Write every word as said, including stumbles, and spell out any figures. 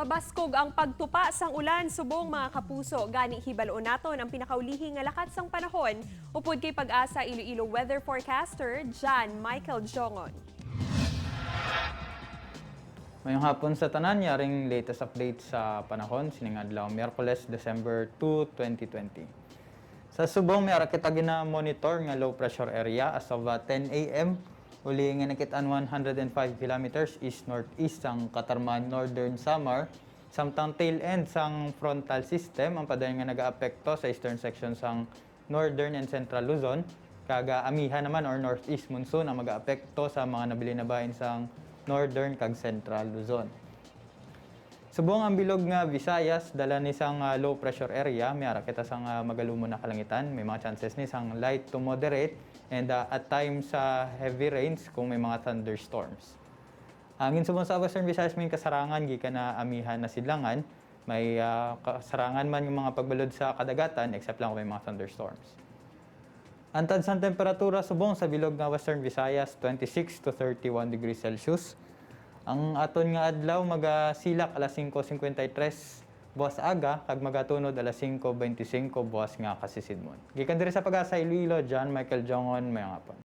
Baskog ang pagtupa sang ulan subong, mga kapuso. Gani, hibal-on naton ang pinakaulihi nga lakat sang panahon upod kay PAGASA Iloilo weather forecaster John Michael Jongon. Mayong hapon sa tanan, yaring latest update sa panahon sining adlaw, Miyerkules, December two, twenty twenty. Sa subong, may ara kita gina-monitor nga low pressure area as of uh, ten a m, uli nga nakit-an one hundred and five kilometers east-northeast sang Catarman, Northern Samar, samtang tail end sang frontal system ang padayon nga nagaapekto sa eastern section sang Northern and Central Luzon, kag uh, amihan naman or northeast monsoon ang magaapekto sa mga nabilin na bahin sang Northern kag Central Luzon. Subong ang bilog nga Visayas, dala ni sang ah, low pressure area, may ara kita sang ah, magalumon na kalangitan, may mga chances ni sang light to moderate and ah, at times sa heavy rains kung may mga thunderstorms. Ang insubong sa Western Visayas may kasarangan gikan na amihan na sidlangan, may ah, kasarangan man yung mga pagbalod sa kadagatan except lang kung may mga thunderstorms. Ang tansang temperatura subong sa bilog nga Western Visayas, twenty-six to thirty-one degrees Celsius. Ang aton nga adlaw magasilak alas singko singkwenta y tres buwas aga kag magatunod alas singko benti singko buwas nga kasisidmon. Gikan diri sa PAGASA Iloilo, John Michael Jongon, mayong hapon.